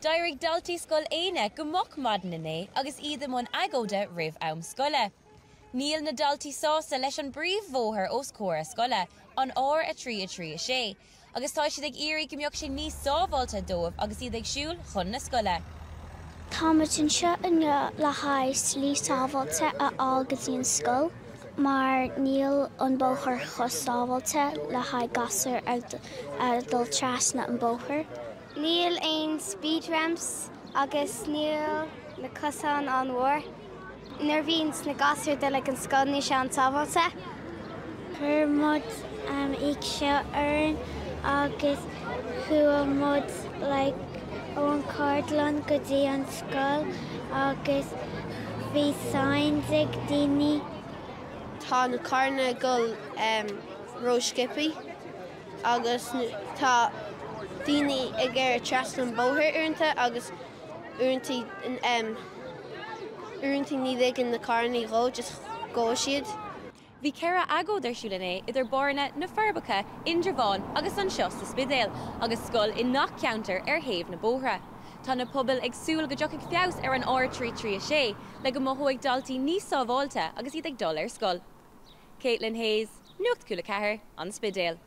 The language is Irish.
D'éirigh daltaí Scoil Éanna go moch maidin inné agus iad i mbun agóide roimh am scoile. Níl na daltaí sásta leis an bpríomhbhóthar os comhair a scoile, an R3 3 6, agus tá siad ag iarraidh go mbeadh sé níos sábháilte dóibh agus iad ag siúl chun na scoile. Táimid anseo inniu le haghaidh slí sábháilte a fháil go dtí an scoil mar níl an bóthar chomh sábháilte le haghaidh gasúir ag dul trasna an bóthar. Níl aon speed ramps agus níl na cosáin an-mhór. Nuair a bhíonn na gasúir ag dul ag an scoil níl sé an-sábháilte. Chuir muid iad seo orainn agus chuaigh muid like ón cheardlann go dtí an scoil agus bhí signs ag daoine. Tá na carranna ag dul ró-sciobthaí. agus tá daoine ag iarraidh trasna an bóthar uaireanta agus uaireanta uaireanta ní ligeann na carranna dhó just gabhfaidh siad. Bhí 4 agóid ar siúl inné idir Bearna, Na Forbacha, Indreabhán agus anseo sa Spidéal, agus scoil i ngach ceantar ar thaobh na bóithre. Tá na pobail ag súil go dtiocfaidh feabhas ar an R336 le go mothóidh daltaí níos sábháilte agus iad ag dul ar scoil. Caitlin Hayes, Nuacht Cúla 4, An Spidéal.